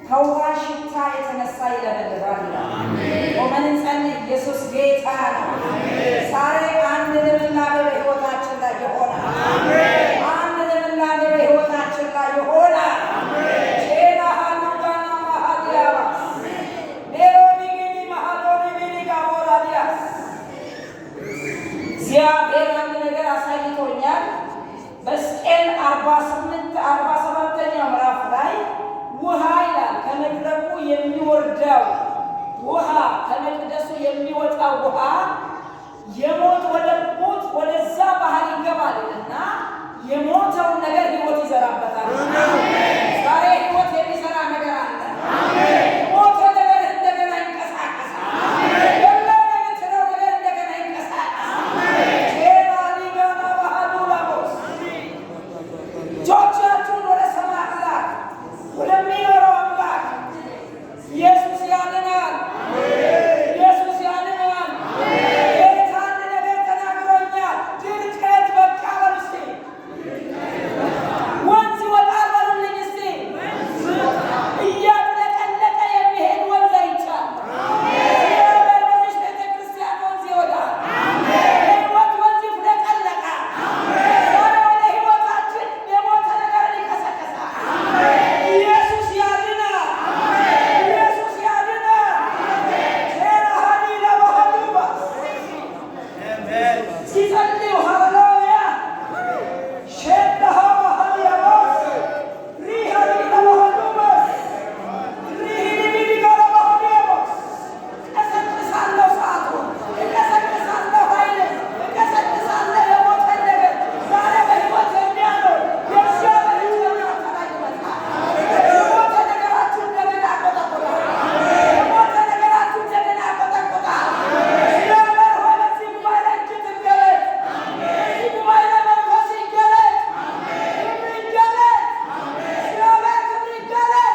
ከውሃ ሽታ የተነሳ ይለበልባል ይላል። ቆመን እንጸልይ። ኢየሱስ ጌታ ነው። ዛሬ አንድ ልምላሜ በሕይወታችን ላይ ይሆናል። አንድ ልምላሜ በሕይወታችን ላይ ይሆናል። ቼና ሃሉጋና ማሃዲያባስ ሜሎዲጊኒ ማሃዶኒ ቢሊጋሞራዲያስ። እግዚአብሔር አንድ ነገር አሳይቶኛል። በሕዝቅኤል 48 47ኛው ምዕራፍ ላይ ውሃ ይላል፣ ከመድረኩ የሚወርደው ውሃ፣ ከመቅደሱ የሚወጣው ውሃ የሞት ወደ ሞት ወደዛ ባህር ይገባል እና የሞተውን ነገር ሕይወት ይዘራበታል። ዛሬ ሕይወት የሚዘራ ነገር አለ። የሞተ ነገር እንደገና ይንቀሳቀሳል። የለም የምትለው ነገር እንደገና ይንቀሳቀሳል። ቼና ሊጋና ባህሉ ላቦስ። እጆቻችሁን ወደ ሰማይ አምላክ፣ ወደሚኖረው አምላክ። ኢየሱስ ያድናል። ኢየሱስ ያድናል። ጌታ አንድ ነገር ተናግሮኛል። ድርቀት በቃ በሉ እስቲ። ወንዝ ይወጣል በሉልኝ እስቲ። እያጥለቀለቀ የሚሄድ ወንዝ አይቻለሁ። እግዚአብሔር በዚች ቤተክርስቲያን ወንዝ ይወጣል። የሕይወት ወንዝ ይፍለቀለቃል። ዛሬ ወደ ሕይወታችን የሞተ ነገርን ይቀሰቅሳል። ኢየሱስ ያድናል። ኢየሱስ ያድናል። ቼራሃዲ ለባሃዱባስ ሲጸልዩ ሃሌሉያ ሼዳሃ ባሃዲያባስ ሪሃዲ ለባሃዱባስ ሪሂዲቢዲጋ ለባሃዲያባስ። እቀሰቅሳለሁ ሰዓቱን፣ እቀሰቅሳለሁ ኃይልን፣ እቀሰቅሳለሁ የሞተን ነገር። ዛሬ በሕይወት የሚያኖር የእግዚአብሔር እጅ በእናንተ ላይ ይመጣል። የሞተ ነገራችሁ እንደገና ያቆጠቁጣል። የሞተ ነገራችሁ እንደገና ያቆጠቁጣል። እግዚአብሔር ሆይ፣ በዚህ ጉባኤ ላይ እጅ ትገለጥ። በዚህ ጉባኤ ላይ መንፈስ ይገለጥ። ክብር ይገለጥ። እግዚአብሔር ክብር ይገለጥ።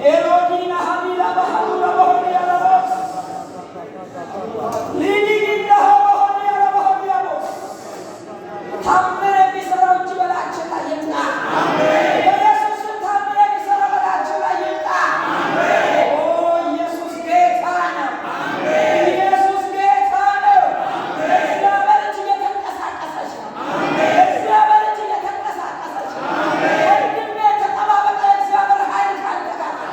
ኤሮዲና ሀቢላ ባህሉ ለበሆን ያለቦስ ሊሊጊና በሆን ያለበሆን ያቦስ። ታምር የሚሰራው እጅ በላያችን ላይ ይምጣ። በኢየሱስ ስም ታምር የሚሰራው በላያችን ላይ ይምጣ። ኦ ኢየሱስ ጌታ ነው። ኢየሱስ ጌታ ነው። እግዚአብሔር እጅ እየተንቀሳቀሰች ነው። እግዚአብሔር እጅ እየተንቀሳቀሰች ነው። ወንድሜ፣ ተጠባበቀ። የእግዚአብሔር ኃይል ካንተ ጋር አለ።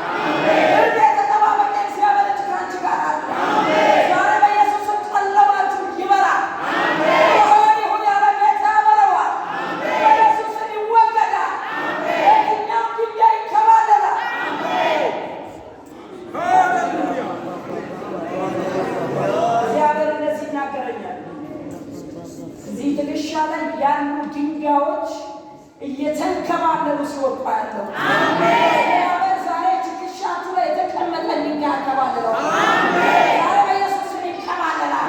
እህቴ፣ ተጠባበቀ። የእግዚአብሔር እጅ ከአንቺ ጋር አለ። ዛሬ በኢየሱስ ስም ጨለማችሁ ይበራል። ብርሃን ይሁን ያለ ጌታ ያበረዋል። በኢየሱስ ስም ይወገዳል። የትኛውም ድንጋይ ይንከባለላል። እግዚአብሔር እንደዚህ ይናገረኛል። እዚህ ትከሻ ላይ ያሉ ድንጋዮች እየተንከባለሉ ሲወድቁ ያለው እግዚአብሔር ዛሬ ትከሻችሁ ላይ የተቀመጠ ድንጋይ ያንከባልለው። ዛሬ በኢየሱስ ስም ይንከባለላል።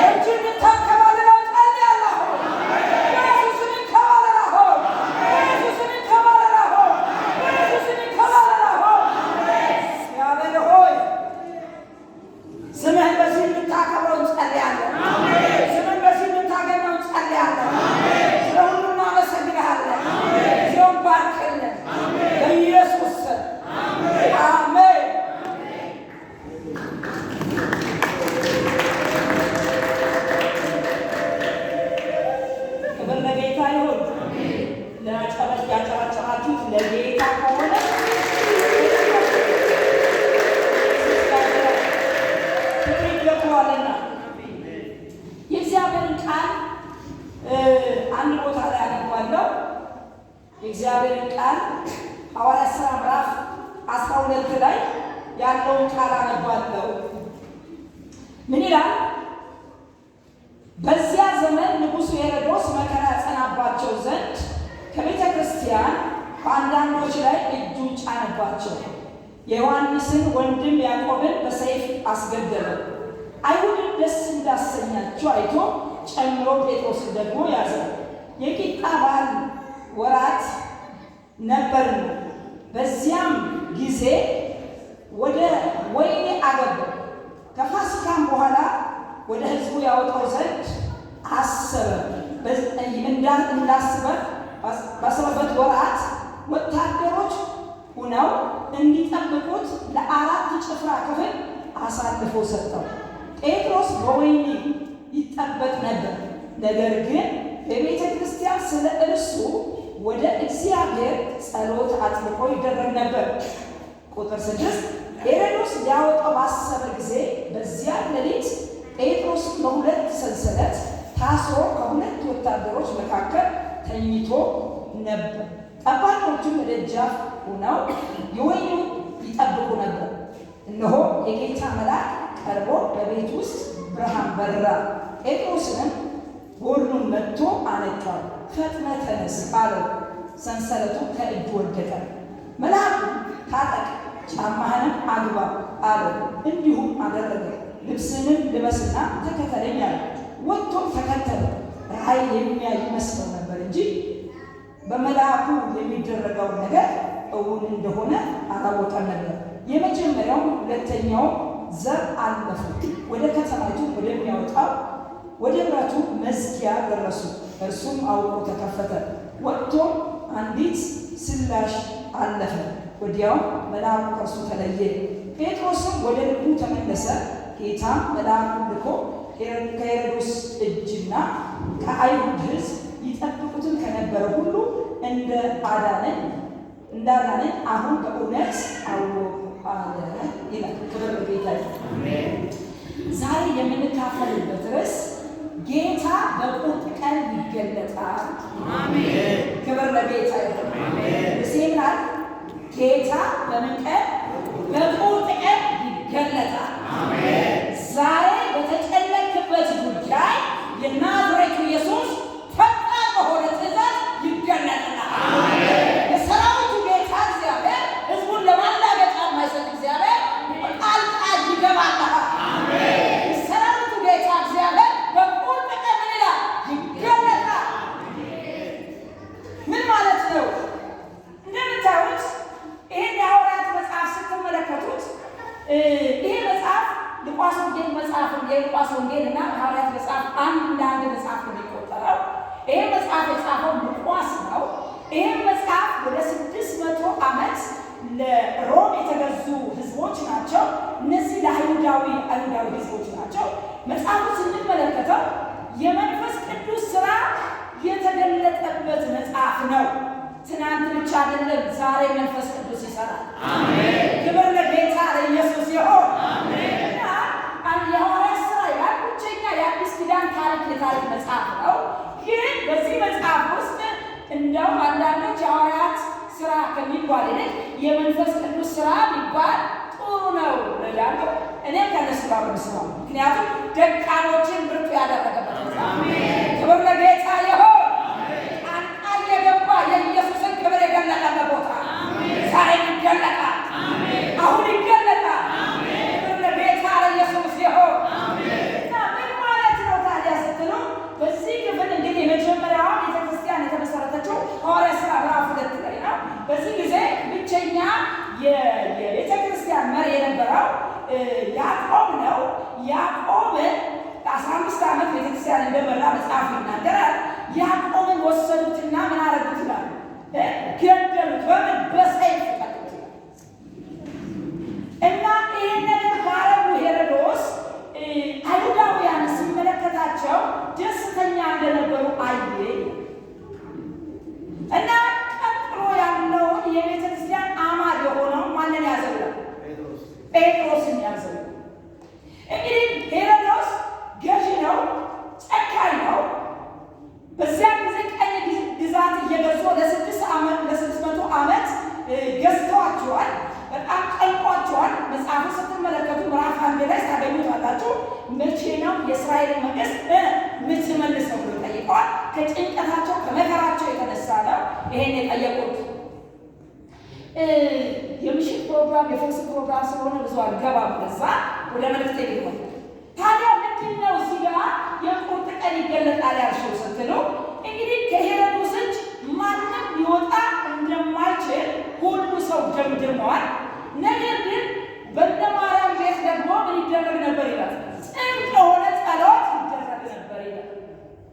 እጅ እንድታንከባልለው ጸልያለሁ። በኢየሱስ ስም ይንከባለላል። በኢየሱስ ስም ይንከባለላል። በኢየሱስ ስም ይንከባለላል። እግዚአብሔር ሆይ፣ ስምህን በዚህ እንድታከብረው እንጸልያለን። ስምህን በዚህ እንድታገኘው እንጸልያለን። ስለ ሁሉ እናመሰግንሃለን። ጊዜውን ባርክልን። በኢየሱስ ስም አሜን። ክብር ለጌታ ይሁን። ያጨበጨባችሁት ለጌታ ከሆነ ክብር ይገባዋልና። የእግዚአብሔርን ቃል አንድ ቦታ ላይ አነባለሁ። የእግዚአብሔርን ቃል ሐዋርያት ሥራ ምዕራፍ 12 ላይ ያለውን ቃል አነባለሁ። ምን ይላል? በዚያ ዘመን ንጉሡ ሄሮድስ መከራ ያጸናባቸው ዘንድ ከቤተ ክርስቲያን በአንዳንዶች ላይ እጁን ጫነባቸው። የዮሐንስን ወንድም ያዕቆብን በሰይፍ አስገደለው። አይሁድን ደስ እንዳሰኛቸው አይቶ ጨምሮ ጴጥሮስን ደግሞ ያዘው። የቂጣ በዓል ወራት ነበርና በዚያም ጊዜ ወደ ወህኒ አገባው። ከፋሲካም በኋላ ወደ ሕዝቡ ያወጣው ዘንድ አሰበ። እንዳስበ ሆነው እንዲጠብቁት ለአራት ጭፍራ ክፍል አሳልፎ ሰጠው። ጴጥሮስ በወህኒ ይጠበቅ ነበር። ነገር ግን በቤተ ክርስቲያን ስለ እርሱ ወደ እግዚአብሔር ጸሎት አጥብቆ ይደረግ ነበር። ቁጥር 6 ሄሮድስ ሊያወጣው ባሰበ ጊዜ በዚያን ሌሊት ጴጥሮስን በሁለት ሰንሰለት ታስሮ ከሁለት ወታደሮች መካከል ተኝቶ ነበር። ጠባቂዎቹም በደጃፍ ሆነው የወህኒውን ይጠብቁ ነበር። እነሆ የጌታ መልአክ ቀርቦ በቤት ውስጥ ብርሃን በራ። ጴጥሮስንም ጎኑን መትቶ አነቃው። ፈጥነህ ተነስ አለው። ሰንሰለቱ ከእጁ ወደቀ። መልአኩ ታጠቅ፣ ጫማህንም አግባ አለው። እንዲሁም አደረገ። ልብስንም ልበስና ተከተለኝ አለው። ወጥቶም ተከተለ። ራእይ የሚያይ ይመስለው ነበር እንጂ በመልአኩ የሚደረገው ነገር እውን እንደሆነ አላወቀም ነበር። የመጀመሪያው ሁለተኛው ዘብ አለፉ። ወደ ከተማይቱ ወደሚያወጣው ወደ ብረቱ መዝጊያ ደረሱ። እርሱም አውቆ ተከፈተ። ወጥቶም አንዲት ስላሽ አለፈ። ወዲያውም መልአኩ ከእርሱ ተለየ። ጴጥሮስም ወደ ልቡ ተመለሰ። ጌታም መልአኩን ልኮ ከሄሮድስ እጅና ከአይሁድ ሕዝብ ይጠብቁትን ከነበረ ሁሉ እንደ አዳነኝ እንዳዳነኝ አሁን በእውነት አወቅሁ አለ ይላል። ክብር ለጌታ ይሁን። ዛሬ የምንካፈልበት ርዕስ ጌታ በቁርጥ ቀን ይገለጣል። አሜን። ክብር ለጌታ ይሁን። ርዕሴ ይላል ጌታ በምን ቀን? በቁርጥ ቀን ይገለጣል። አሜን። ዛሬ በተጨነቅበት ጉዳይ የናዝሬቱ ኢየሱስ ፈጣን በሆነ ትእዛዝ ይገለጣል። የሰራዊቱ ጌታ እግዚአብሔር ሕዝቡን ለማላገጫ የማይሰጥ እግዚአብሔር ጣልቃ ይገባልሃል። የሰራዊቱ ጌታ እግዚአብሔር በቁርጥ ቀን ምን ይላል? ይገለጣል። ምን ማለት ነው? እንደምታዩት ይሄን የሐዋርያት መጽሐፍ ስትመለከቱት ይሄ መጽሐፍ ሉቃስ ወንጌል መጽሐፍ የሉቃስ ወንጌል እና ሐዋርያት መጽሐፍ አንድ እንደ አንድ መጽሐፍ ነው የሚቆጠረው። ይሄ መጽሐፍ የጻፈው ሉቃስ ነው። ይሄ መጽሐፍ ወደ 600 ዓመት ለሮም የተገዙ ህዝቦች ናቸው። እነዚህ ለአይሁዳዊ አይሁዳዊ ህዝቦች ናቸው። መጽሐፉ ስንመለከተው የመንፈስ ቅዱስ ስራ የተገለጠበት መጽሐፍ ነው። ትናንት ብቻ አይደለም፣ ዛሬ መንፈስ ቅዱስ ይሰራል። ክብር ለጌታ ለኢየሱስ ይሁን። እና የሐዋርያት ሥራ ይላል ብቸኛ የአዲስ ኪዳን ታሪክ የታሪክ መጽሐፍ ነው። ግን በዚህ መጽሐፍ ውስጥ እንደውም አንዳንዶች የሐዋርያት ስራ ከሚባል ይልቅ የመንፈስ ቅዱስ ስራ ቢባል ጥሩ ነው ይላሉ። እኔም ከእነሱ ጋር ነው የምስማማው። ምክንያቱም ደካሞችን ብርቱ ያደረገበት መጽሐፍ ነው። ክብር ለጌታ ይሁን። ጣልቃ እየገባ የኢየሱስን ክብር የገለጠበት ቦታ ዛሬ ይገለጣል። አሁን ይገለጣል። ክብር ለጌታ ለኢየሱስ ይሁን። እና ምን ማለት ነው ታዲያ ስትሉ በዚህ ክፍል እንግዲህ የመጀመሪያዋ ቤተክርስቲያን የተመሰረተችው ሐዋርያት ሥራ ምዕራፍ 2 ላይ ነው። በዚህ ጊዜ ብቸኛ የቤተክርስቲያን መሪ የነበረው ያዕቆብ ነው። ያዕቆብን 15 ዓመት ቤተክርስቲያን እንደመራ መጽሐፍ ይናገራል። ያዕቆብን ወሰዱትና ምን አደረጉት ይላል? ገደሉት። በምን? በሰይፍ ቀጡት ይላል። እና ይሄን ነገር ባረጉ ሄሮድስ አይሁዳውያን ሲመለከታቸው ደስተኛ እንደነበሩ አየ። እና ቀጥሎ ያለውን የቤተክርስቲያን አማድ የሆነው ማንን ያዘው? ጴጥሮስን ያዘው። እንግዲህ ሄሮድስ ገዢ ነው፣ ጨካኝ ነው። በዚያን ጊዜ ቀኝ ግዛት እየገዙ ለ600 ዓመት ገዝተዋቸዋል። በጣም ጨንቋቸዋል። መጽሐፉ ስትመለከቱ ምዕራፍ 1 ላይ ታገኙታላችሁ። መቼ ነው የእስራኤልን መንግስት ምትመልሰው ብሎ ጠይቀዋል። ከጭንቀታቸው ከመከራቸው የተነሳ ነው ይሄን የጠየቁት። የምሽት ፕሮግራም የፈውስ ፕሮግራም ስለሆነ ብዙ አልገባም። በዛ ወደ መልእክቴ ልግባ። ታዲያ ምንድን ነው እዚህ ጋር የቁርጥ ቀን ይገለጣል ያልሽው ስትሉ እንግዲህ ከሄሮድስ እጅ ማንም ሊወጣ እንደማይችል ሁሉ ሰው ደምድመዋል። ነገር ግን በእነ ማርያም ቤት ደግሞ ምን ይደረግ ነበር ይላል? ጥብቅ የሆነ ጸሎት ይደረግ ነበር ይላል።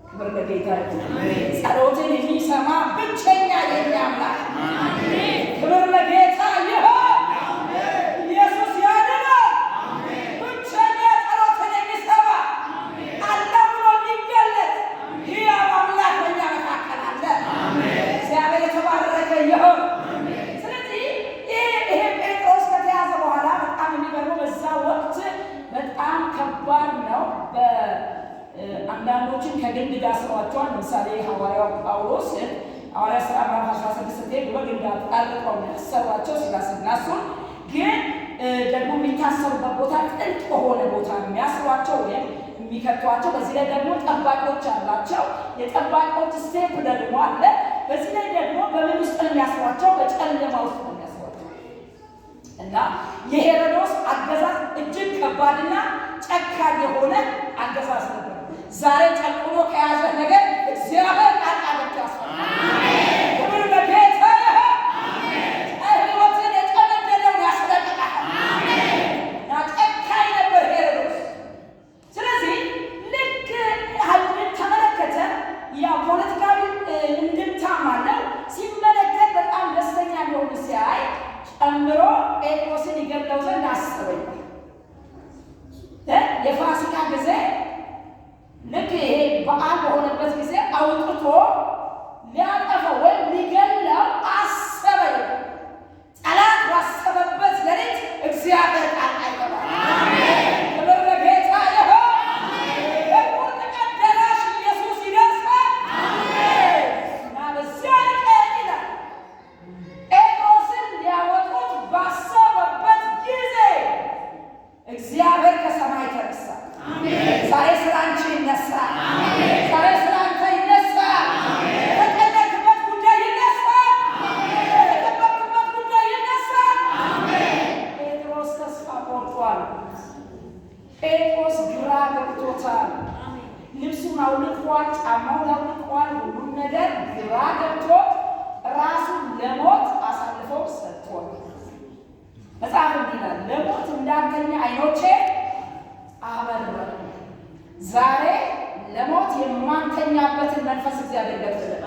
ክብር ለጌታ ይሁን። ጸሎትን የሚሰማ ብቸኛ የኛ አምላክ ክብር ለጌታ ሐዋርያት ሥራ ምዕራፍ 16 ስትሄድ ወግ እንዳጣልቀው ያሰሯቸው ሲላስና እሱን ግን ደግሞ የሚታሰሩበት ቦታ ጥልቅ በሆነ ቦታ ነው የሚያስሯቸው ወይም የሚከቷቸው። በዚህ ላይ ደግሞ ጠባቂዎች አላቸው። የጠባቂዎች step ደግሞ አለ። በዚህ ላይ ደግሞ በምን ውስጥ ነው የሚያስሯቸው? በጨለማ ውስጥ ነው የሚያስሯቸው። እና የሄሮድስ አገዛዝ እጅግ ከባድና ጨካኝ የሆነ አገዛዝ ነበር። ዛሬ ጨቁኖ ከያዘ ነገር እግዚአብሔር ጣልቃ ገብቶ ያስፈታል። ክብር ለጌታ ይሁን። ሕይወትን የጨመደደውን ያስለቅቃል። እና ጨካኝ ነበር ሄሮድስ። ስለዚህ ልክ አይሁድን ተመለከተ። ያው ፖለቲካዊ እንድምታም አለው። ሲመለከት በጣም ደስተኛ እንደሆኑ ሲያይ ጨምሮ ጴጥሮስን ይገድለው ዘንድ አሰበ ይላል። የፋሲካ ጊዜ ልክ ይሄ በዓል በሆነበት ጊዜ አውጥቶ ሊያጠፈው ወይም ሊገለው አሰበ ይላል። ጠላት ባሰበበት ሌሊት እግዚአብሔር ጣልቃ ይገባል። ክብር ለጌታ ይሁን። በቁርጥ ቀን ደራሽ ኢየሱስ ይደርሳል። እና በዚያን ቀን ይላል ጴጥሮስን ሊያወጡት ባሰበበት ጊዜ እግዚአብሔር ከሰማይ ተነሳ። ዛሬ ስለ አንቺ ይነሳል። ዛሬ ስለ አንተ ይነሳል። የተጨነቅበት ጉዳይ ይነሳል። የተጠበቅበት ጉዳይ ይነሳል። ጴጥሮስ ተስፋ ቆርጧል። ጴጥሮስ ግራ ገብቶታል። ልብሱን አውልቋል፣ ጫማውን አውልቋል። ሁሉም ነገር ግራ ገብቶት ራሱን ለሞት አሳልፎ ሰጥቷል። መጽሐፍ እንዲህ ይላል፣ ለሞት እንዳልተኛ ዓይኖቼ አበረሩ። ዛሬ ለሞት የማንተኛበትን መንፈስ እግዚአብሔር ይገልጥልን።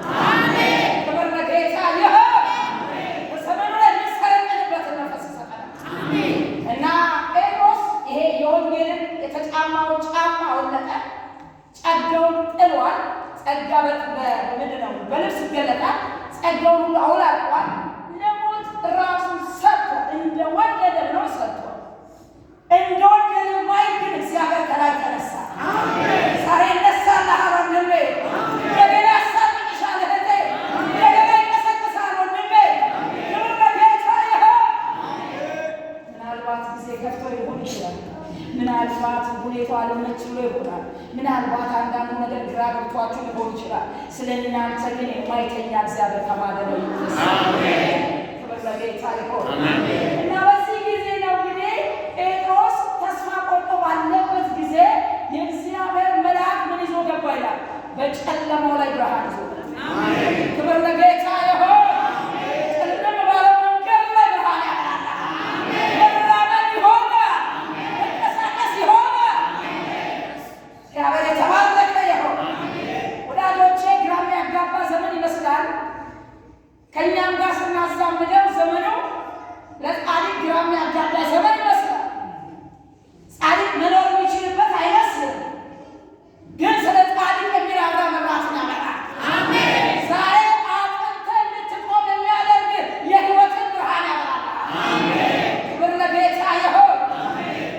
ክብር ለጌታ ይሁን። በዘመኑ ላይ የሚሰለጥንበትን መንፈስ ይሰጠናል። እና ጴጥሮስ ይሄ የወንጌልን የተጫማውን ጫማ አወለቀ፣ ጸጋውን ጥሏል። ጸጋ በምንድን ነው? በልብስ ይገለጣል። ጸጋውን ሁሉ አውላልቋል። ለሞት ራሱን ሰጥቷል። እንደወደደ ብሎ ሰጥቷል። እንደወደደ ማይል ግን እግዚአብሔር ከላይ ተነሳ። ዛሬ ይነሳልሃል ወንድሜ። እንደገና ያሳጥቅሻል እህቴ። እንደገና ይቀሰቅሳል ወንድሜ። ክብር ለጌታ ይሁን። ምናልባት ጊዜ ከፍቶ ሊሆን ይችላል። ምናልባት ሁኔታው አልመች ብሎ ይሆናል። ምናልባት አንዳንዱ ነገር ግራ ገብቷችሁ ሊሆን ይችላል። ስለ እናንተ ግን የማይተኛ እግዚአብሔር ከማደሪያው ይነሳል። ክብር ለጌታ ይሁን። እና በዚህ ጊዜ ነው እንግዲህ ጴጥሮስ ተስፋ ቆርጦ ባለበት ጊዜ የእግዚአብሔር መልአክ ምን ይዞ ገባ ይላል? በጨለማው ላይ ብርሃን ይዞ ገባ። ክብር ለጌታ ይሁን። ጨለም ባለው መንገድ ላይ ብርሃን ያበራል። መራመድ ይሆናል። መንቀሳቀስ ይሆናል። እግዚአብሔር የተባረከ ይሁን። ወዳጆቼ ግራ የሚያጋባ ዘመን ይመስላል። ከእኛም ጋር ስናዛምደው ዘመኑ ለጻድቅ ግራ የሚያጋባ ዘመን ይመስላል። ጻድቅ መኖር የሚችልበት አይመስልም። ግን ስለ ጻድቅ የሚራራ መብራትን ያበራል። ዛሬ አጥንተህ እንድትቆም የሚያደርግ የሕይወትን ብርሃን ያበራል። ክብር ለጌታ ይሁን።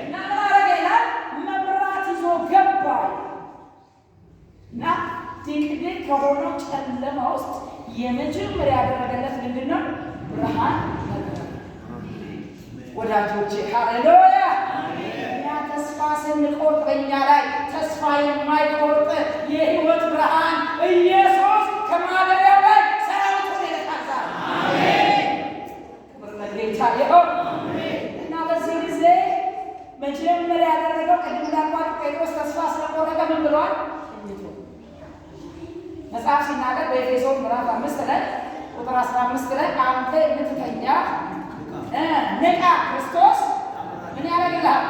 እና ምን አደረገ ይላል? መብራት ይዞ ገባ እና ድቅድቅ ከሆነው ጨለማ ውስጥ የመጀመሪያ ያደረገለት ምንድን ነው? ብርሃን ነበር። ወዳጆቼ ሃሌሉያ! እኛ ተስፋ ስንቆርጥ በእኛ ላይ ተስፋ የማይቆርጥ የሕይወት ብርሃን ኢየሱስ ከማደሪያው ላይ ሰራዊቱን ይልካል። ክብር ለጌታ ይሁን። እና በዚህ ጊዜ መጀመሪያ ያደረገው ቅድም እንዳልኳችሁ ጴጥሮስ ተስፋ ስለቆረጠ ምን ብሏል? ተኝቶ። መጽሐፍ ሲናገር በኤፌሶን ምዕራፍ 5 ላይ ቁጥር 15 ላይ አንተ የምትተኛ ንቃ፣ ክርስቶስ ምን ያደርግልሃል?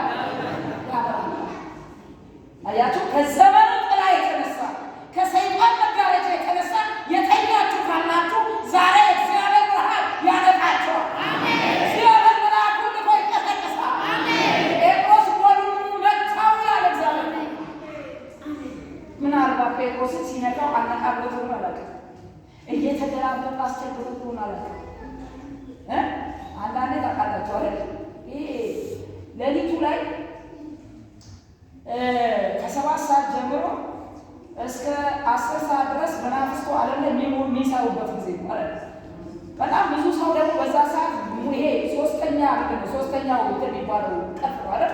ያበራል። አያችሁ፣ ከዘመኑ ጥላ የተነሳ ከሰይጣን መጋረጃ የተነሳ የተኛችሁ ካላችሁ ዛሬ እግዚአብሔር ብርሃን ያነቃችኋል። እግዚአብሔር መልአኩን ልኮ ይቀሰቅሳል። ጴጥሮስ ጎኑን መታው ይላል እግዚአብሔር። ምናልባት ጴጥሮስን ሲነካው አነቃብሎት ሆኖ አላውቅም። እየተገላበጠ አስቸግሮት ሆኖ አላውቅም። አንዳንዴ ታውቃላችሁ አይደል? ይሄ ሌሊቱ ላይ ከ7 ሰዓት ጀምሮ እስከ 10 ሰዓት ድረስ መናፍስቱ ዓለም ላይ የሚሰሩበት ጊዜ በጣም ብዙ ሰው ደግሞ በዛ ሰዓት ይሄ ሶስተኛ ምንድን ነው ሶስተኛው እንትን የሚባለው እንቅልፍ ነው አይደል?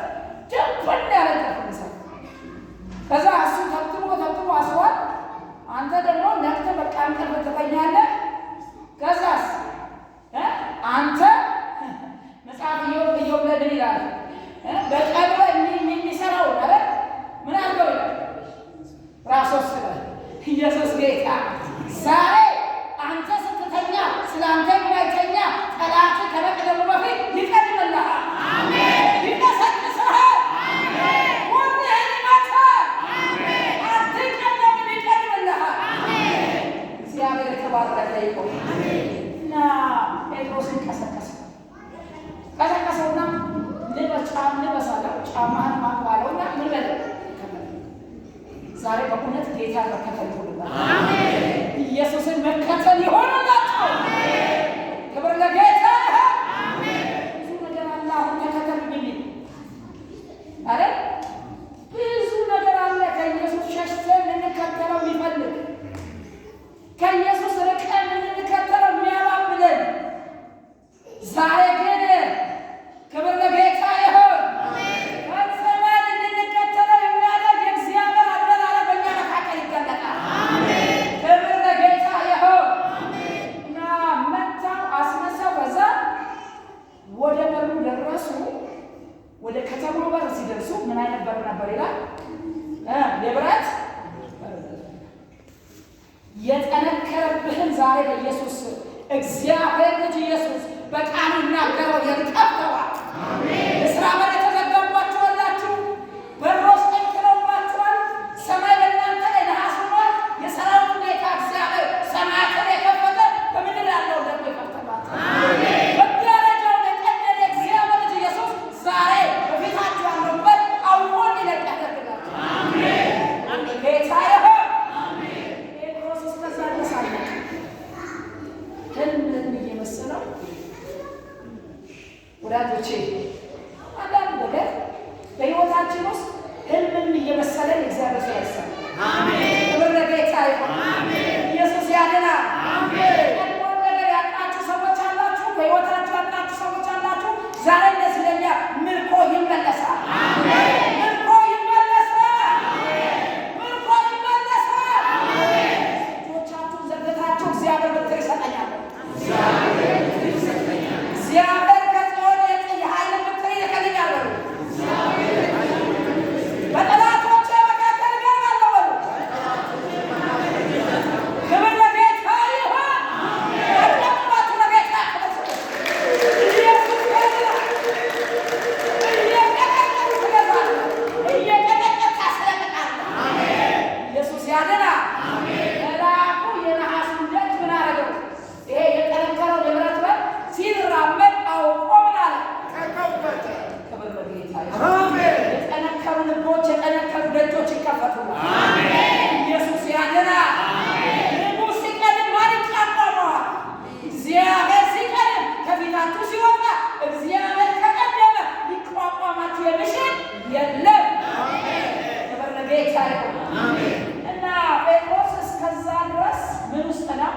ጭፍን ያለ እንቅልፍ ነው። ከዛ እሱ ተብትቦ ተብትቦ አስሯል። አንተ ደግሞ ነቅተህ በቃ እንቅልፍ ትተኛለህ። ከዛስ አንተ መጽሐፍ ኢዮብ ላይ ምን ይላል? በቀብረ የሚሰራው አይደል? ምን አድርገው ይላል? ራስ ወስደ ኢየሱስ ጌታ። ዛሬ አንተ ስትተኛ ስለ አንተ የማይተኛ ጠላት ከመቅደሙ በፊት ይቀድምልሃል፣ ይቀሰቅስሃል፣ ጎንህን ይመታል። አትቀደምም፣ ይቀድምልሃል። እግዚአብሔር የተባረከ ይሁን። እና ጴጥሮስን ቀሰቀሰው ቀሰቀሰውና ልበስ አለው፣ ጫማህን አግባ አለውና ምን በለው። ዛሬ በእውነት ጌታ መከተል ይሆንላችሁ፣ ኢየሱስን መከተል ይሆንላችሁ። ክብር ለጌታ። ብዙ ነገር አለ አሁን ተከተሉኝ የሚል አይደል? ብዙ ነገር አለ ከኢየሱስ ሸሽተን ልንከተለው የሚፈልግ፣ ከኢየሱስ ርቀን ልንከተለው የሚያባብለን። ዛሬ ግን ክብር ለጌታ ይሁን። ፈጽመን እንድንከተለው የሚያደርግ የእግዚአብሔር አደራረግ በእኛ መካከል ይገለጣል። ክብር ለጌታ ይሁን። እና መታው፣ አስነሳው። ከዛ ወደ በሩ ደረሱ። ወደ ከተማው በር ሲደርሱ ምን አይነት በር ነበር ይላል? የብረት በር። የጠነከረብህን ዛሬ በኢየሱስ እግዚአብሔር ልጅ ኢየሱስ በቃሉ ይናገረው ይከፍተዋል። የሥራ በር የተዘጋባችሁ አላችሁ። በሮች ጠንክረውባችኋል። ሰማይ በእናንተ ላይ ነሐስ ሆኗል። የሰራዊቱ ጌታ እግዚአብሔር ሰማያትን የከፈተ በምድር ያለውን ደግሞ ይከፍትላችኋል። መጋረጃውን የቀደደ እግዚአብሔር ልጅ ኢየሱስ ዛሬ በፊታችሁ ያለውን በር አውቆ እንዲለቅ ያደርግላችኋል። ጌታ ይሁን። ጴጥሮስ እስከዛ ድረስ አልነቃም። ህልም ህልም እየመሰለው። ወዳጆቼ፣ አንዳንድ ነገር በሕይወታችን ውስጥ ህልምም እየመሰለን እግዚአብሔር ስራ ይሰራል። ክብር ለጌታ ይሁን። ኢየሱስ ያድናል። ቀድሞውን ነገር ያጣችሁ ሰዎች አላችሁ። በሕይወታችሁ ያጣችሁ ሰዎች አላችሁ። ዛሬ እንደዚህ ለኛ ምርኮ ይመለሳል። ምርኮ ይመለሳል። ምርኮ ይመለሳል። እጆቻችሁን ዘርግታችሁ እግዚአብሔር ብትር ይሰጠኛል። እግዚአብሔር ከጽዮን የኃይል ብትር ይልክልኛል በሉ። በጠላቶቼ መካከል እገባለሁ በሉ። ክብር ለጌታ ይሁን። አጨብጭባችሁ ለጌታ ክብር ስጡ። ኢየሱስ ያድናል። እየቀጠቀጡ ትገዛለህ፣ እየቀጠቀጥክ ታስለቅቃለህ። ኢየሱስ ያድናል። መልአኩ የነሐሱን ደጅ ምን አደረገው? ይሄ የጠነከረው የብረት በር ሲራመድ አውቆ ምን አለ? ክብር ለጌታ ይሁን። የጠነከሩ ልቦች፣ የጠነከሩ ደጆች ይከፈቱላል። ኢየሱስ ያድናል። ንጉሥ ሲቀድም ማን ይቋቋመዋል? እግዚአብሔር ሲቀድም ከፊታችሁ ሲወጣ፣ እግዚአብሔር ከቀደመ ሊቋቋማችሁ የሚችል የለም። ክብር ለጌታ ይሁን። እና ጴጥሮስ እስከዛ ድረስ ምን ውስጥ ነው?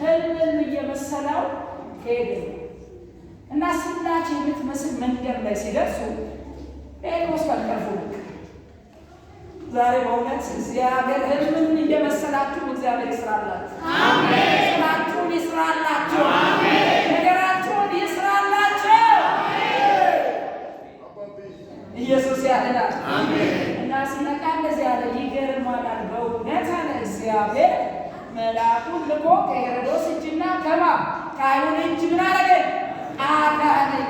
ህልም እየመሰለው ሄደ። እና ስላች የምትመስል መንደር ላይ ሲደርሱ ጴጥሮስ በእንቅልፉ ነቃ። ዛሬ በእውነት እግዚአብሔር ህልምን እየመሰላችሁ እግዚአብሔር ይስራላችሁ። ስራችሁን ይስራላችሁ። ነገራችሁን ይስራላችሁ። ኢየሱስ ያድናል። እና ሲነቃ እንደዚህ አለ፣ ይገርማል። በእውነት አለ እግዚአብሔር መልአኩን ልኮ ከሄሮድስ እጅና ከአይሁድ እጅ ምን አደረገኝ? አዳነኝ።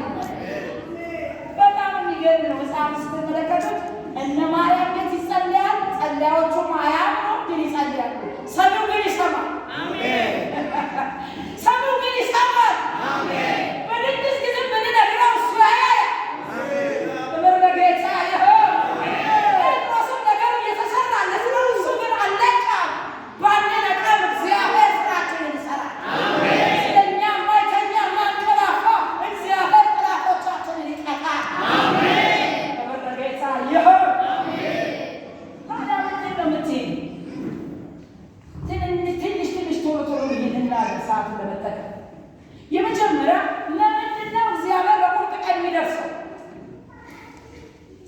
በጣም የሚገርም ነው። መጽሐፍ ስትመለከቱት እነ ማርያም ቤት ይጸለያል። ጸላዮቹም አያምኑም፣ ግን ይጸልያሉ። ሰሚው ግን ይሰማል። ሰሚው ግን ይሰማል። በድግስ ጊዜ ብንነግረው እሱ ያያል። ክብር ለጌታ ይሁን። ጴጥሮስም ነገሩ እየተሰራለት ነው። እሱ ግን አልነቃም። ባንነቃም እግዚአብሔር ስራችንን ይሰራል። ስለኛ የማይተኛ የማያንቀላፋ እግዚአብሔር ጠላቶቻችንን ይቀጣል። ክብር ለጌታ ይሁን። ታዲያ ምንድን ነው የምትይኝ? ትንሽ ትንሽ ቶሎ ቶሎ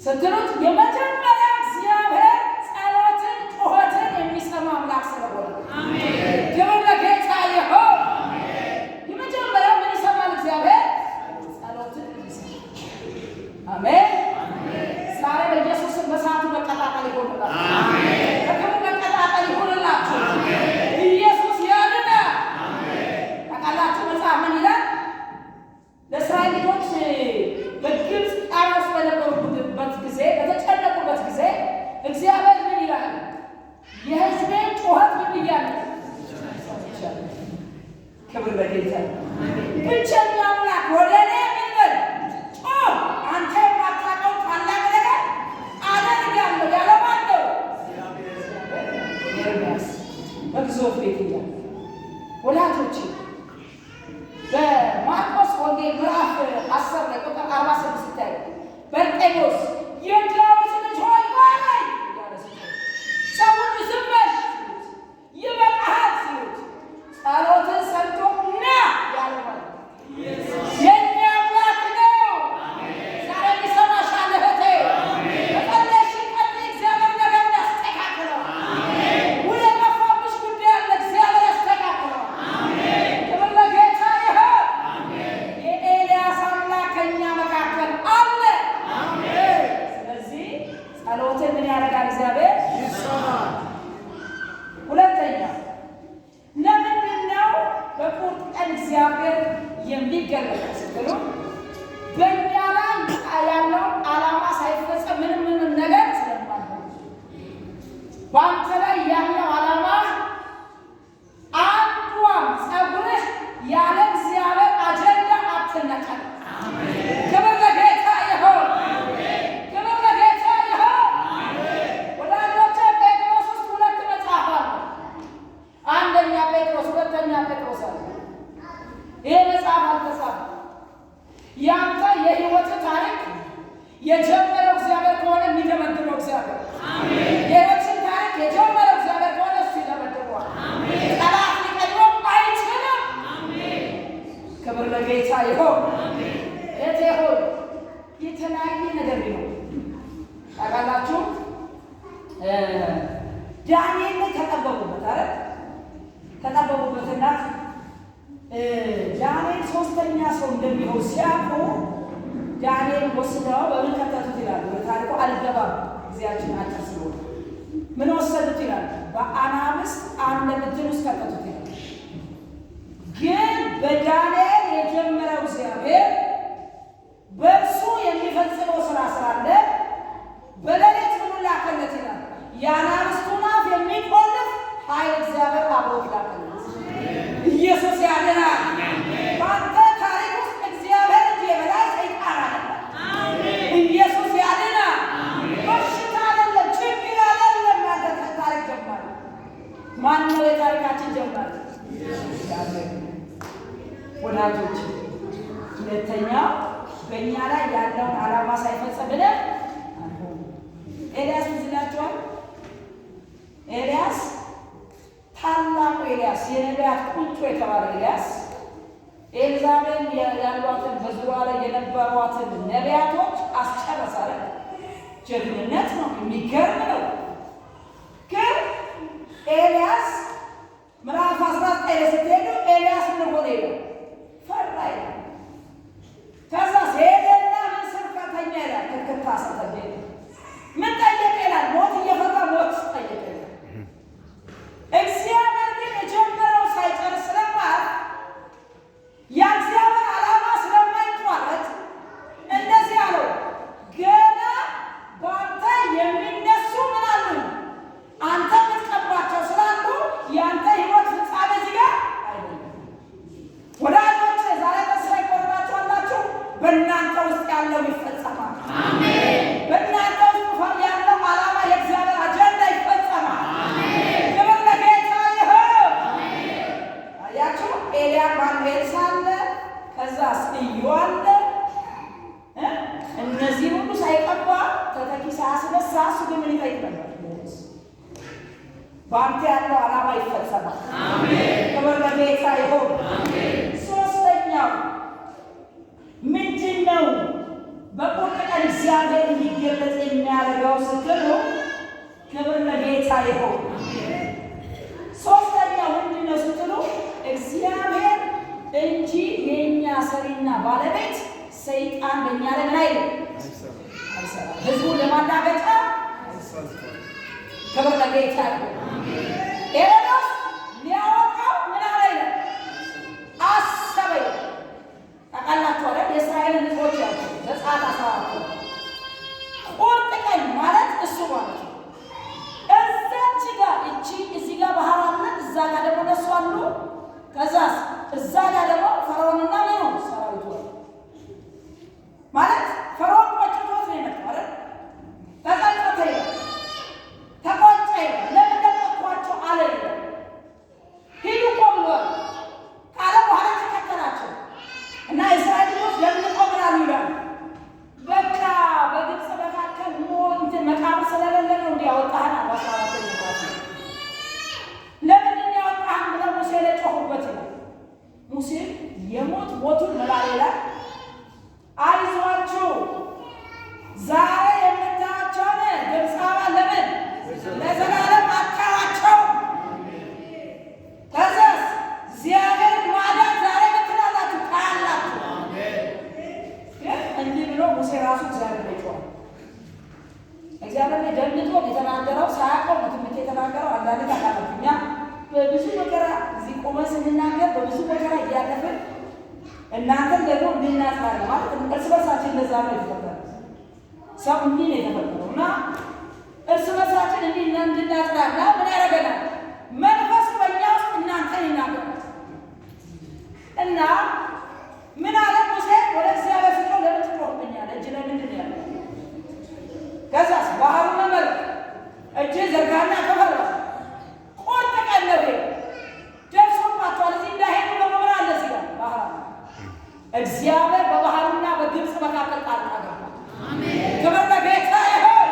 ስትሉት የመጀመሪያ እግዚአብሔር ጸሎትን ጩኸትን የሚሰማ አምላክ ስለሆነ ክብር ለጌታ ይሁን። የመጀመሪያው ምን ይሰማል እግዚአብሔር? ጸሎትን ይሰማል። አሜን። ዛሬ በኢየሱስ ስም በሰዓቱ መቀጣጠል ይሆንላችሁ። በክብር መቀጣጠል ይሆንላችሁ። ኢየሱስ ያድናል። ታውቃላችሁ መጽሐፍ ምን ይላል? ለእስራኤል ልጆች በግብፅ ጣራ ውስጥ በነበሩበት ጊዜ፣ በተጨነቁበት ጊዜ እግዚአብሔር ምን ይላል? የሕዝቤን ጩኸት ምን ብያለሁ? ሰምቻለሁ። ክብር ለጌታ። ብቸኛ አምላክ ወደ እኔ ምን በል ጩህ፣ አንተ የማታውቀው ታላቅ ነገር አደርጋለሁ ያለው ማን ነው? ኤርምያስ በግዞት ቤት እያለ። ወላጆቼ፣ በማርቆስ ወንጌል ምዕራፍ 10 ላይ ቁጥር 46 ስታዩ በርጤሜዎስ "የዳዊት ልጅ ሆይ ማረኝ" እያለ ሲጮህ፣ ሰው ሁሉ "ዝም በል" ሲሉት፣ "ይበቃሃል" ሲሉት፣ ጸሎትን ሰምቶ ና ያለው ማለት ነው። የእኛ አምላክ ነው። ዛሬ ይሰማሻል እህቴ። በጸለይሽ ቀጥይ፣ እግዚአብሔር ነገር ያስተካክለዋል። ውል የጠፋብሽ ጉዳይ አለ፣ እግዚአብሔር ያስተካክለዋል። ክብር ለጌታ ይሁን። የኤልያስ አምላክ ከእኛ መካከል አለ። ስለዚህ ጸሎትን ምን ያደርጋል እግዚአብሔር? ሁለተኛ፣ ለምንድን ነው በቁርጥ ቀን እግዚአብሔር የሚገለጠው ስትሉ በእኛ ላይ ያለውን ዓላማ ሳይፈጸም ምንም ምንም ነገር ስለማይሆን። በአንተ ላይ ያለው ዓላማ አንዷም ፀጉርህ ያለ እግዚአብሔር አጀንዳ አትነቀል። ክብር ለጌታ ይሁን። ክብር ለጌታ ይሁን። ወዳጆቼ፣ ጴጥሮስ ውስጥ ሁለት መጽሐፍ አለ። አንደኛ ጴጥሮስ፣ ሁለተኛ ጴጥሮስ አለ። ይሄ መጽሐፍ አልተጻፈም። ያንተ የህይወት ታሪክ የጀመረው እግዚአብሔር ከሆነ የሚደመድመው እግዚአብሔር፣ የህይወትን ታሪክ የጀመረው እግዚአብሔር ከሆነ እሱ ይደመድመዋል። ጠላት ሊቀድመው አይችልም። ክብር ለጌታ ይሁን። እህቴ ሆይ፣ የተለያየ ነገር ቢኖር፣ ታውቃላችሁ፣ ዳንኤል ላይ ተጠበቡበት አይደል? ተጠበቡበትና ዳንኤል ሶስተኛ ሰው እንደሚሆን ሲያውቁ ዳንኤል ወስደው በምን ከተቱት ይላሉ። ወደ ታሪኩ አልገባም፣ ጊዜያችን አጭር ስለሆነ። ምን ወሰዱት ይላል? በአናብስት አንድ እንትን ውስጥ ከተቱት ይላል። ግን በዳንኤል የጀመረው እግዚአብሔር በእርሱ የሚፈጽመው ስራ ስላለ በሌሊት ምኑ ላከለት ይላል? የአናብስቱን አፍ የሚቆልፍ ኃይል እግዚአብሔር አብሮት ላከለት። ኢየሱስ ያድናል። በአንተ ታሪክ ውስጥ እግዚአብሔር እንጂ የበላይ ሰይጣን አይደለም። ኢየሱስ ያድናል። በሽታ አይደለም፣ ችግር አይደለም። ያንተ ታሪክ ጀማሪ ማን ነው? የታሪካችን ጀማሪ እግዚአብሔር። ወዳጆች፣ ሁለተኛው በእኛ ላይ ያለውን ዓላማ ሳይፈጽም ብለን አንሆንም። ኤልያስ ትዝ ይላችኋል? ኤልያስ፣ ታላቁ ኤልያስ፣ የነቢያት ቁንጮ የተባለ ኤልያስ ኤልዛቤል ያሏትን በዙሪያዋ ላይ የነበሯትን ነቢያቶች አስጨረሰ አይደል? ጀግንነት ነው፣ የሚገርም ነው። ግን ኤልያስ ምዕራፍ 19 ላይ ስትሄዱ ኤልያስ ምን ሆነ ይላል? ፈራ ይላል። ከዛ ሄደና ምን ስር ተኛ ይላል? ክትክታ ስር ተኛ ይላል። ምን ጠየቀ ይላል? ሞት እየፈራ ሞት ጠየቀ ይላል። እግዚአብሔር ግን የጀመረው ሳይጨርስ ስለማያልፍ፣ የእግዚአብሔር ዓላማ ስለማይቋረጥ እንደዚህ አለው፣ ገና በአንተ የሚነሱ ምን አሉ? አንተ የምትቀባቸው ስላሉ የአንተ ህይወት ፍጻሜ እዚህ ጋር አይደለም። ወዳጆች፣ ዛሬ ተስፋ የቆረጣችሁ አላችሁ። በእናንተ ውስጥ ያለው ይፈጸማል። በእናንተ ውስጥ ያለው ዓላማ፣ የእግዚአብሔር አጀንዳ ይፈጸማል። ክብር ለጌታ ይሁን። አያችሁ፣ ኤልያ ማን ኤልሳ አለ፣ ከዛስ እዩ አለ። እነዚህ ሁሉ ሳይቀባ፣ ተተኪ ሳያስነሳ እሱ ግን ምን ይጠይቅ ነበር? ሞት። በአንተ ያለው ዓላማ ይፈጸማል። ክብር ለጌታ ይሁን። ሶስተኛው ምንድን ነው? በቁርጥ ቀን እግዚአብሔር እንዲገለጽ የሚያደርገው ስትሉ ክብር ለጌታ ይሁን። ሶስተኛው ምንድን ነው ስትሉ እግዚአብሔር እንጂ የእኛ ሰሪና ባለቤት ሰይጣን በእኛ ላይ ምን አይልም፣ አይሰራም። ህዝቡን ለማላገጫ ክብር ለጌታ ይሁን። ሄሮድስ ሊያወጣው ምን አለ ይላል፣ አሰበ ይላል። ታውቃላችሁ አይደል? የእስራኤልን ህዝቦች ያቸው ዘጸአት 14 ቁርጥ ቀን ማለት እሱ ማለት ነው። እዛች ጋር እቺ እዚህ ጋር ባህር አለ፣ እዛ ጋር ደግሞ እነሱ አሉ። ከዛስ እዛ ጋር ደግሞ ፈርዖንና ምኑ ሰራዊቱ አሉ። ማለት ፈርዖን ቆጭቶት ነው የመጣው አይደል? ተጸጸተ ይላል፣ ተቆጨ ይላል። ለምን ለቀኳቸው አለ ይላል። ሂዱ እኮ ብሏል ካለ በኋላ ተከተላቸው እና የእስራኤል ልጆች ደንግጠው ምን አሉ ይላል፣ በቃ በግብፅ መካከል እንትን መቃብር ስለሌለ ነው እንዲህ ያወጣህን አሉ። 14ኛ ምዕራፍ ላይ ለምንድን ነው ያወጣህን ብለው ሙሴ ላይ ጮኹበት ይላል። ሙሴ የሞት ሞቱን መላል ይላል፣ አይዟችሁ ዛሬ የምታያቸውን ግብፃውያን ለምን ለዘላለም አታያቸው። ከዛስ እግዚአብሔር ማዳን ዛሬ ምን ትላላችሁ? ታያላችሁ። ግን እንዲህ ብሎ ሙሴ ራሱ እግዚአብሔር ላይ ጮኸ። እግዚአብሔር ላይ ደንግጦ የተናገረው ሳያውቀው ነው ትንቢት የተናገረው። አንዳንዴ ታውቃላችሁ እኛ በብዙ መከራ እዚህ ቆመን ስንናገር በብዙ መከራ እያለፍን እናንተን ደግሞ እንድናጽናና ማለት እርስ በርሳችን እንደዛ ነው የተፈጠረው። ሰው እንዲህ ነው የተፈጠረው እና እርስ በርሳችን እንዲህ እንድናጽናና ምን ያደርገናል? መንፈሱ በእኛ ውስጥ እናንተን ይናገራል። እና ምን አለ ሙሴ ወደ እግዚአብሔር ሲጮህ ለምን ትጮህብኛለህ? እጅ ላይ ምንድን ነው ያለው? ከዛስ ባህሩን መመረ እጅ ዘርጋና ክፈለው። ቁርጥ ቀን ነው ይሄ። ደርሶባቸዋል። እዚህ እንዳይሄዱ ደግሞ ምን አለ እዚህ ጋር ባህር አለ። እግዚአብሔር በባህሩና በግብፅ መካከል ጣልቃ ገባ። ክብር ለጌታ ይሁን።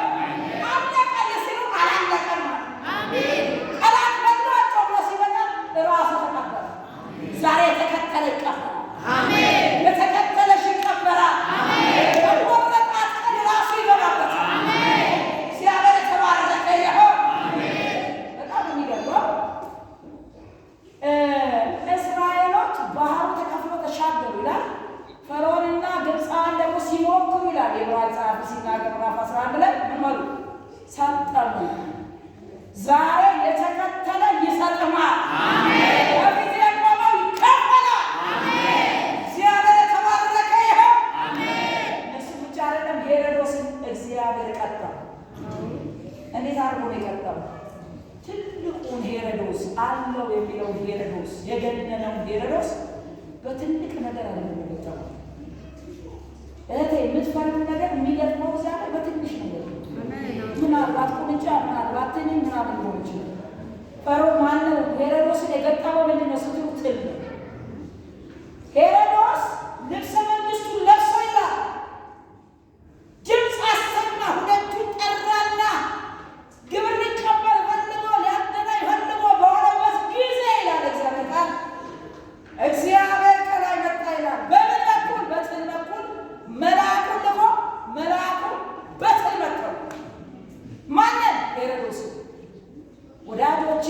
አለቀልህ ሲሉ አላለቀም አለ። ጠላት በሏቸው ብሎ ሲመጣ እራሱ ተቀበረ። ዛሬ የተከተለ ይቀበራል። የተከተለሽ ይቀበራል። በቆረጣት ቀን ራሱ ይገባበታል። እግዚአብሔር የተባረከ ይሁን። በጣም የሚገርመው እስራኤሎች ባህሩ ተከፍሎ ተሻገሩ ይላል። ፈርዖንና ግብፃውያን ደግሞ ሲሞክሩ ይላል የዕብራውያን ጸሐፊ ሲናገር ምዕራፍ 11 ላይ ምን አሉ? ሰጠሙ። ዛሬ የተከተለ ይሰጥማል። በፊት የቆመው ይከፈላል። እግዚአብሔር የተባረከ ይሁን። እሱ ብቻ አይደለም፣ ሄሮድስን እግዚአብሔር ቀጣው። እንዴት አድርጎ ነው የቀጣው? ትልቁን ሄሮድስ አለው የሚለውን ሄሮድስ የገነነውን ሄሮድስ በትልቅ ነገር አይደለም የገጠመው። እህቴ የምትፈሪው ነገር የሚገጥመው እግዚአብሔር በትንሽ ነገር ነው። ምናልባት ቁንጫ፣ ምናልባት ትንኝ ምናምን ሊሆን ይችላል። ፈርዖን ማነው ሄሮድስን የገጠመው ምንድን ነው ስትሉ ትል ነው። ሄሮድስ ልብሰ መንግስቱን ለብሶ ይላል ድምፅ አሰማ፣ ሁለቱን ጠራና ግብር ሊቀበል ፈልጎ ሊያገናኝ ፈልጎ በሆነበት ጊዜ ይላል እግዚአብሔር ቃል እግዚአብሔር ከላይ መጣ ይላል። በምን በኩል? በትል በኩል መልአኩን ልኮ መልአኩ በትል መታው። ማንን? ሄሮድስ። ወዳጆቼ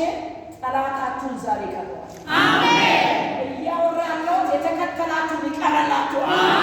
ጠላታችሁን ዛሬ ይቀረዋል። እያወራ ያለሁት የተከተላችሁን ይቀረላችኋል።